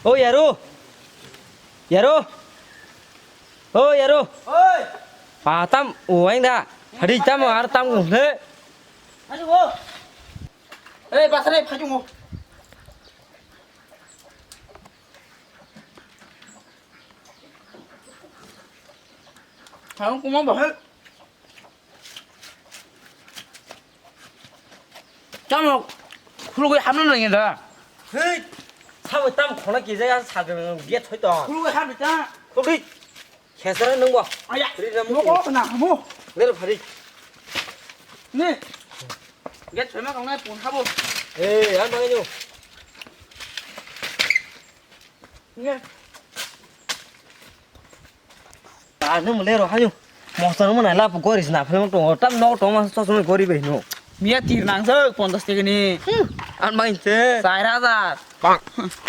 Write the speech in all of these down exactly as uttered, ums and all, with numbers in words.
O Yaru. Yaru. O Yaru. Oi. Ah, tam uaing da. Hari tam ar tam gung le. Ayo go. Eh, pasal eh, phajung go. Phajung kuma bahai. Tamo khulugwi hamna nangya da. Hei, sabo tam khona kije ya sagan gate hoi to. Khulugwi hamna ta. Khulugwi. Khesara nungbo. Aya. Ri na mo muko. Ko na mo. Ler phari. Ne. Gate hoi ma kong nai pun habo. Eh, ang bangai nyo. Nge. Ah, nung le ro hayu. Mosta nung nai lap gori sna phai tongo. Tam no tongo mas sos gori bai no. Miya tir nang jok ponchash taka ni. Hmm. An bai se. Char hajar.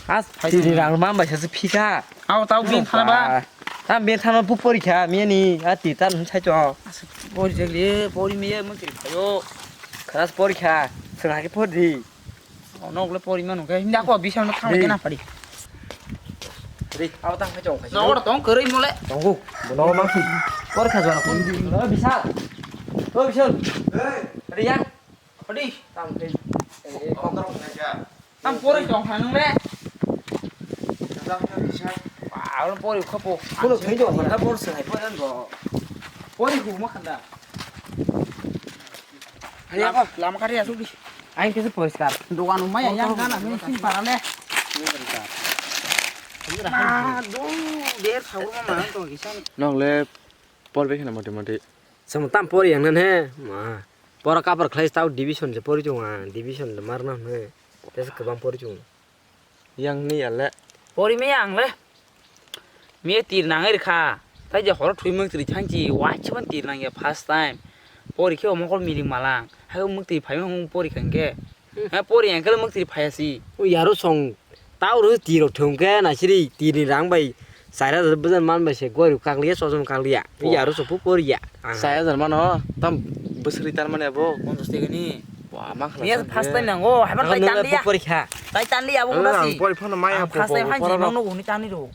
As phai tir ni rang man bai se phika. Au tau bin thana ba. Tam bin thana bu porikha miya ni a tir tan sai to. As pori jagli pori miya mo tir phayo. Khanas porikha. Sengha ke pori. Ono ogle pori manu ke hinda ko bisal no thang ke na pari. Ri, abo tang khai chong khai. No ora tong kerei mole. Tongo, bono ma si. Por kha jona kun. O bisal. O bisal. Ri ya. Pari. Tam khai. Tam pori tong kha nung le. Tam khai bisal. Wow, pori khapo. Kulo khai jong kha por se hai por an go. Pori hu ma khanda. Lama kari asuk di. Aing kisa poriskar. Dogan umai yang gana hini sini parale. Ah, do der saur ma mana to kisan. Nok le por bekhe na moti moti. Sam tam por yang nan he. Ma. Pora kapar khlai tau division je pori chung a, division le mar na he. Tes kebang pori chung. Yang ni ale. Pori me yang le. Me tir nang ri kha. Tai je horo thui muk tri thang chi wai chi ban tir nang ya first time. Pori khe omokol miling malang. Hai muk tri phai mung pori khang ke. Ha pori yang kele muk tri phai si. O yaro song. Tau ru tiro thung ke na siri tir ni rang bai. Saira da bazan man bai se gori kakliya sojom kakliya. Yaro song pu pori ya. Saya jar mano tam bwswrwi tar mani abo. Ponchash taka ni. Wa ma khala. Iya first time nango, haban tai tan liya. Pori kha. Tai tan liya abo na si. Pori phano maya. First time han si mangno guni tan ni ro.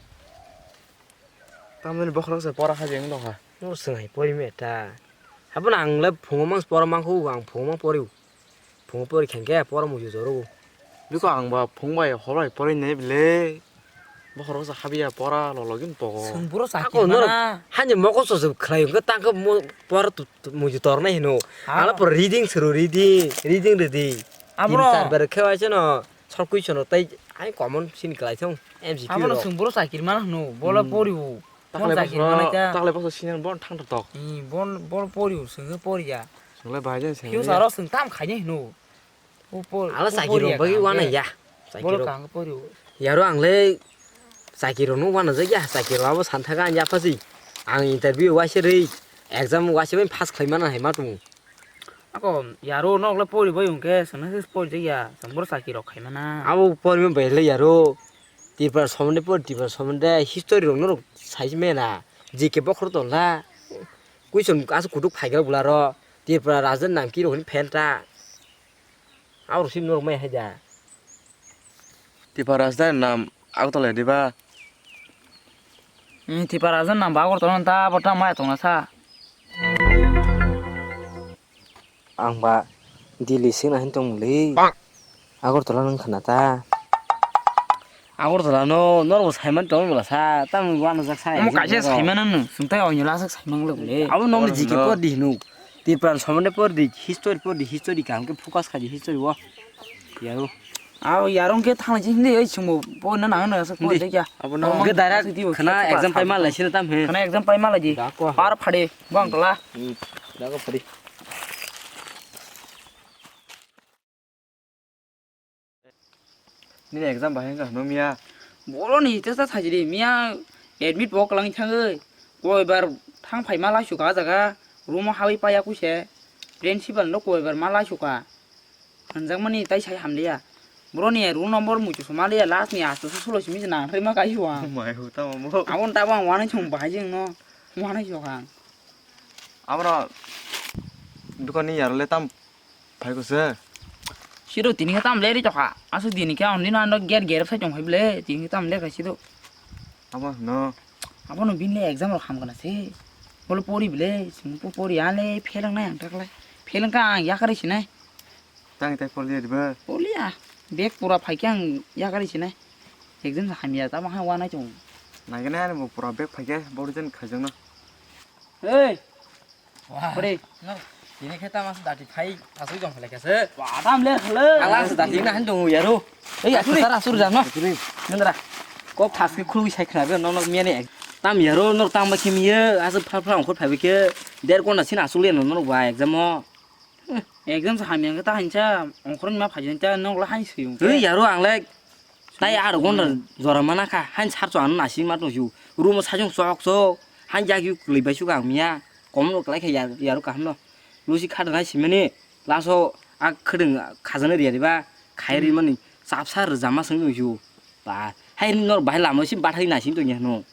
Tamni bokhorok se pora kha jeng dong kha. No swngai pori me ta. Haban ang le phungo mang pora mang khu ang phungo mang pori. Phungo pori khang khe pora muju joro. Biko ang ba phung bai hor bai pori nai bile. Bokhorok sa habya pora lologin pogo. Sung buro sa. Ako no. Hanje moko so so khlai ko tang ko pora muju tor nai hino. Ala pora reading suru reading reading reading. Abro. Tin char bar khe wai chano. Sor question no tai ai common sin khlai thong M C Q. Abono sung buro sakir mana hino. Bola pori u. Takle boso, takle boso sinan bon thang tok. I bon, bon poriu, sengke poria. Sengke bahai jen sengke. Future o seng tam khaini hino. Upor. Ala sakiro bagi wana ya. Bolo kang poriu. Yaro ang le sakiro no wana ja ya, sakiro abo santhaga anja phasi. Ang interview waise rei, exam waise bai pass khlai mana hai ma tung. Ako yaro nok le pori bai hwnkhe sengna se pori ja ya, seng boro sakiro khai mana. Abo pori bai le yaro. Tripura somonde pori, Tripura somonde history rok norok sai mena. G K bokhorok tongla. Question aswk kutuk phaigra bwlaro. Tripura Raja Namki rokni fan ta. Aborok si norok mai haida. Tripura Raja nam Agartala diba? Hmm, Tripura Raja nam ba Agartala ta bo ta mai tongna sa. Ang ba Delhi singna hin tongmuli. Agartala nang khna ta. Agartala no norok saiman tong bwla sa tam wanajak sa. Omo kaisa saiman no sungtai onyo lasak saiman le bole. Abo nong G K por di hinu. Tripura somonde por di history por di history kaham ke focus khai di history o. Yaro. Abo yarong ke thang jin de ei chungbo bo na nang na sa ko de kya. Abo no. Omo ke direct khna exam pai ma lai sina tam he. Khna exam pai ma lai di. Par phade bang tola. Hmm. Da ko phade. Nini exam bahai wngkha hwnwi miya? Boroni tesa sajili miya admit bo kwlangwi thangwi koibar thang phaima laisukha ah jaga room-o habwi paiya kuise principal no koibar ma laisukha hwnjakmani tai sai hamliya boroni roll number muitu suma liya last ni asto sulo simi nang thai ma kaisuk ang. Mai hu tamo bo. Aboni tabuk ang wanai song bahai jeng no wanai sok ang. Aboro dukani yaro le tam Phai ko se. Sido tini khe tam leri tokha. Aswk dini khe on dino ano ger ger sai tong phai bele. Tini khe tam ler khai sido. Abo no. Abo no bini le exam rok ham kana se. Bolo pori bele. Sing po pori ale phelang nai ang taklai. Phelang ka ang yakari sinai. Tang tai poli riba. Poli ya. Bek pura phai khe ang yakari sinai. Exam sa hamya ta ma ha wa nai chung. Nai gana ani bo pura bek phai khe bori jen khajang no. Hey. Wah. Pore. No. Ini khe tama se dati phai, asuk jong phai khe se. Wah, tam le khale. Ala se dati na han jong yaro. Ei, asuk asuk. Tar asuk jam no. Asuk ni. Nandra. Kok thas khe khulwi sai khna be, no, no, miya ne. Tam yaro, no, tam ba khe miya, asuk phal phal ongkhor phai be khe. Der ghonta sin asuk le no, no, ba exam o. Exam sa hamya khe ta hansa, ongkhor ni ma phai jani ta, no, la han sui ong. Ei, yaro, ang le. Tai aro gonda jora mana kha, hain sar chwng ano nasi ma tong ju. Room o sajung chok chok, hain jak yu kwlwi bai suka ang miya. Kom no kwlai kha yar, yaro kaham no. Lusi kha dana simani, laso a khwdwng khajana riya riba, khai ri mani, chapsa rwjama swng tong ju. Ba, hai nor bahai lama sim bathai nasi tong ya no.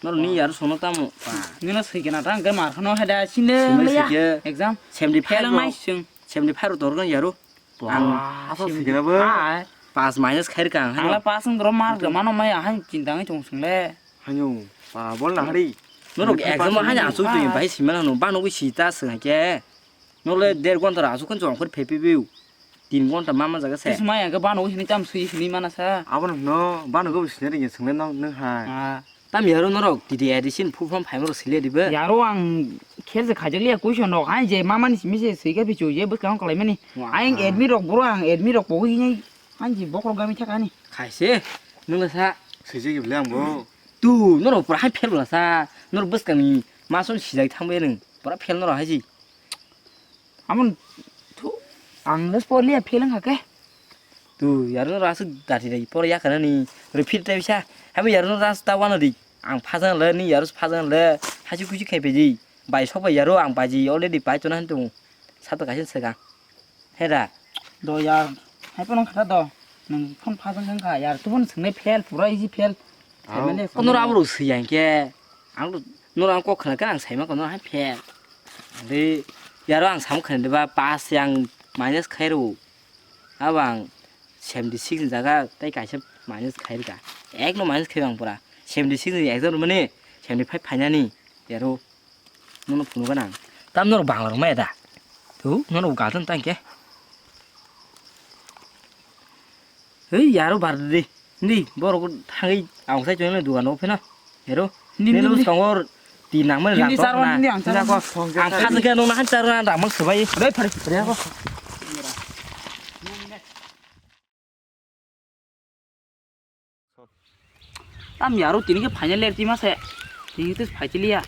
Nor ni yaro sono tamo. Ba. Nino sui kena ta, hwnkhe mar khano hai da, sinde. Simi leya. Sike. Exam. Seventy five Fail ro. Nai sung. Seventy five ro torgan yaro. Ang asal sikira bo. Hai. Pass minus khair kang. Ala pass ang dro mar ga mano mai ahai chinta ngai chung sung le. Hanyo, pa bol na hari. Norok exam o hanya asuk twi bai simana no bano gwi sita sung ke. Nole der gonta ra asuk kan chong khor phepi biu. Tin gonta mama jaga se. Tismaya ga bano gwi sini tam sui sini mana sa. Abo no bano gwi sini ringe sung le nang nang hai. Ah. Tam yaro norok T D A D C ni full form phaima rok sile dibe. Yaro ang kher je khajak liya question rok, ai je mama ni simi se sui khe pichu je bwskang kwlai mani. Wa. Ai ang admit rok bro ang admit rok pogo hinai ang je bokrok gami thaka ni. Khaise nung sa. Sui je gibli ang bo. Tu norok pura hai fail bla sa. Norok bwskang ni mason sijai thangbe nung. Pura fail norok hai ji. Amon thu ang le por liya fail ang kha khe. Tu, yaro no rasu dati dai, poro ya kana ni, repeat tai bisa. Habo yaro no rasu ta wana di. Ang phajang le, ni yaro phajang le, haji kuji khai peji. Bai sok bai yaro ang baji already bai tona hantu. Sato kaisa sega. Hera. Do yar, hai pono kha do. Nang phone phajang kha yar, tu phone swngnai fail, pura easy fail. Saimane. Kono abo rok swi yang ke. Ang nor ang kok khna khe ang saima kono hai fail. Ande yaro ang sam khna de ba pass yang minus khai ro. Abo ang seventy six ni jaga tei kaisa minus khai rwkha. Ek no minus khai ang pura. Seventy six ni exam rwmani seventy five phainani yaro. Nono phunukha nang. Tam norok bangla rwmaya da? Tu, nono gathon tang khe. Hei, yaro bar di. Ni, borok thangwi ang sai chongnai dugan o pheno. Hero. Ni, ni, ni, ni. Songor ti nangmani rang tok na. Ni, ni, ni, ang phasing khe nung nahan charo na rang mang swbai. Re, phari, phari ako. Tam yaro tini khe final ler tima se. Tini khe phai chiliya.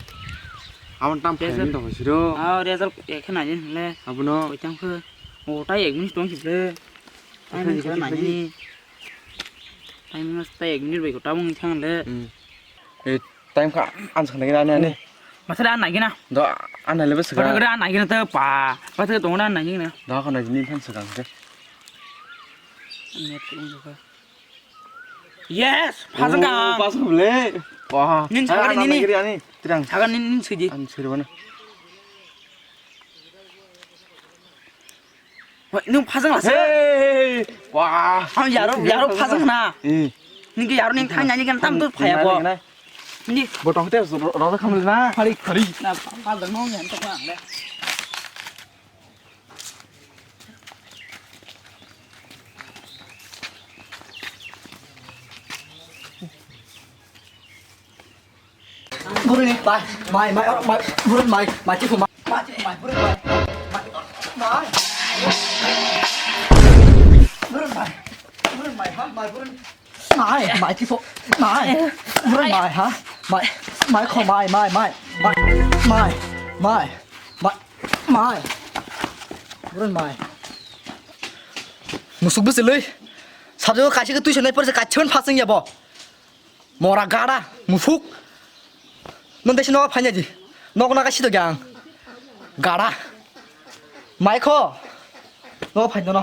Abon tam final tong siro. Ah, result ekhe nai le. Abono. Koi tam khe. O tai ek minute tong sile. Time sa nai ni. Time sa tai ek minute bai ko tabung thang le. Hmm. Eh, time kha an sa nai ani ani. Masa da nai gina. Do an nai le bes ga. Pada ga an nai gina ta pa. Pada tong na nai gina. Do kha nai ni than sa ga. Net ung ka. Yes, phasang ka. Pas le. Wah. Nin saga ni ni. Ani, tirang. Saga ni ni siji. An sirwana. Wah, nung phasang la se. Hey, wah. Ang yaro, yaro phasang na. Eh. Ning ke yaro ning thang nani kan tam tu phaya bo. Ni. Botong te ro ro khamle na. Khari, khari. Na phasang nong yan to na le. Burun ni, mai, mai, mai, mai, burun mai, mai, tiku mai, mai, tiku mai, burun mai, mai, mai, burun mai, burun mai, ha, mai, burun. Mai, mai, tipo, mai. Bro, mai, ha? Mai, mai, kho, mai, mai, mai. Mai, mai, mai. Mai, mai. Bro, mai. Musuk bwswlwi. Sabjagao kaisa khe twi sonai porse kaichimani phasing ya bo. Mora gada, musuk. Nang desi nogo phaina di. Nogo naga sido gyang. Gada. Mai kho. Nogo phaina no.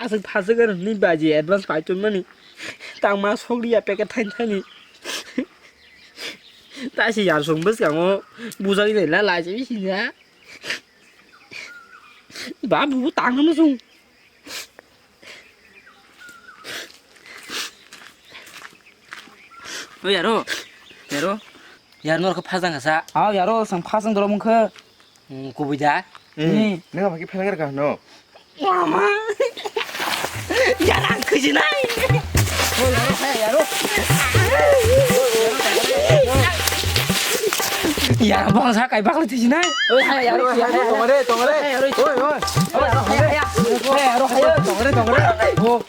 Aswk phaswk aro ni baji advance pai ton mani. Tang ma sokri ya packet thain thaini. Ta si yar song bwskango bujak ni la lai se bisi na. Ba bu tang na sung. O yaro. Yaro. Yar nor ko phajang sa. Aw yaro sang phajang doro mung khe. Hmm, kubui da. Hmm. Nang apa ki phelang ka no? Mama. Yarang khujinai. Yara bang sa kai bakla thujinai. Oi hai yaro. Tongre, tongre. Oi, oi. Oi yaro hai. Oi yaro hai. Tongre, tongre.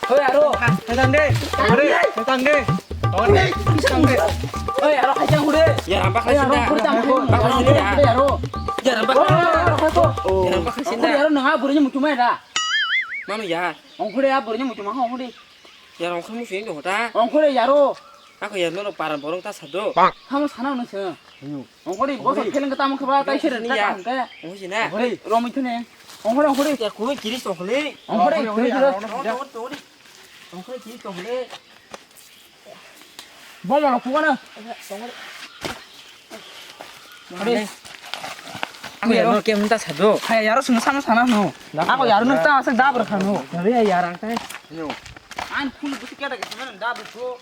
Oi yaro. Tang de. Tongre, tang de. Tongre, tang de. Oi yaro hai jang hure. Yara bakla sinda. Bakla sinda. Yaro. Yara bakla. Yara bakla sinda. Yaro nang a buri muchumai da. Manu ya. Ongkhore ya borni muchung ma ongkhore. Ya ongkhore muchung ino hota. Ongkhore yaro. Ako ya nono paran borong ta sado. Hamo sana no se. Ongkhore boso pheleng ta mangkha ba tai sere ta hangke. Ongkhore na. Ongkhore romoi thane. Ongkhore ongkhore. Ya koi kiri sokle. Ongkhore ongkhore. Ongkhore kiri sokle. Bomo rok pugana. Are. Ako yaro kem ta sado. Hai yaro sung sama sana no. Ako yaro nuk ta asa dabar khano. Are ya yarang tai. An khul buti kya ta kisa mana dabar ko.